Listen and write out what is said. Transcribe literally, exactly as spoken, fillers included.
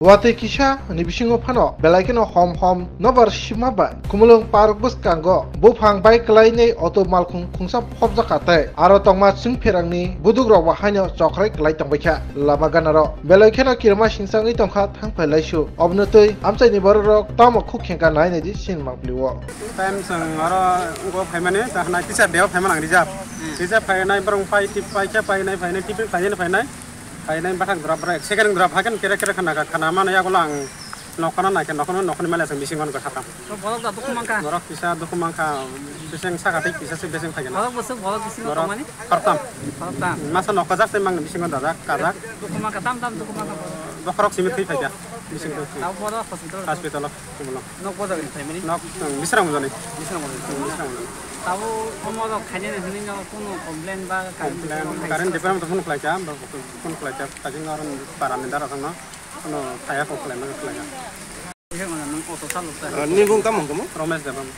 Watwi kisa ni bisingo phano belai kheno hom hom nobar sima bai Khumulwng park bwskango buphang bai kwlainwi auto malkhung khungsa phobjakha tei aro tongma chwngpherangni buduk rok bo haino chokrai kwlai tongbaikha lama ganaro. Belai kheno kirima singsa wngwi tongkha thangphai laisu. Obwnwi twi amchaini borok rok tamo khuk khengkha nai naidi sinimang plio. Time chwng aro wngkha phaimani, ta hwnai teacher day o phaimani ang reserve. Hmm. Reserve phainai borok phai tip paikha phainai phainai tiffin khlainani phainai. Phainai bathang drop rok, second drop haikhe kere kere khana kha, khana mano yagulo ang nokhorno naikhe nokhorno nokhorni mali aswk bisingo nukha satam. To borok da dukhu mankha. Borok kisa dukhu mankha, bising saka tei kisa se bising phaikhe na. Borok bwswk borok bisingo Borok tongmani? Khoroktham. Khoroktham. Masa nokhojak tei mangni bisingo dajak, kajak. Dukhu mankha, tam tam dukhu mankha borok. Bokhorok simi thwi phaikha, bising thwi. Tabo borok hospital. Hospital o. Kumulwng. Nok bojagani phaimani? Nok, um, Bisramganj ni. Bisramganj ni. Um, Bisramganj ni. Tabo omo rok khainani hwnwi no kuno complain ba current Complain, department current department phone khlaikha, ba phone khlaikha, kajing aron parani dara thangno, kuno thaya kok khlaima khlaikha. Bisramganj nung auto salok ta. Ah, nini bung tamo hwnkhe mo? Romesh Debbarma.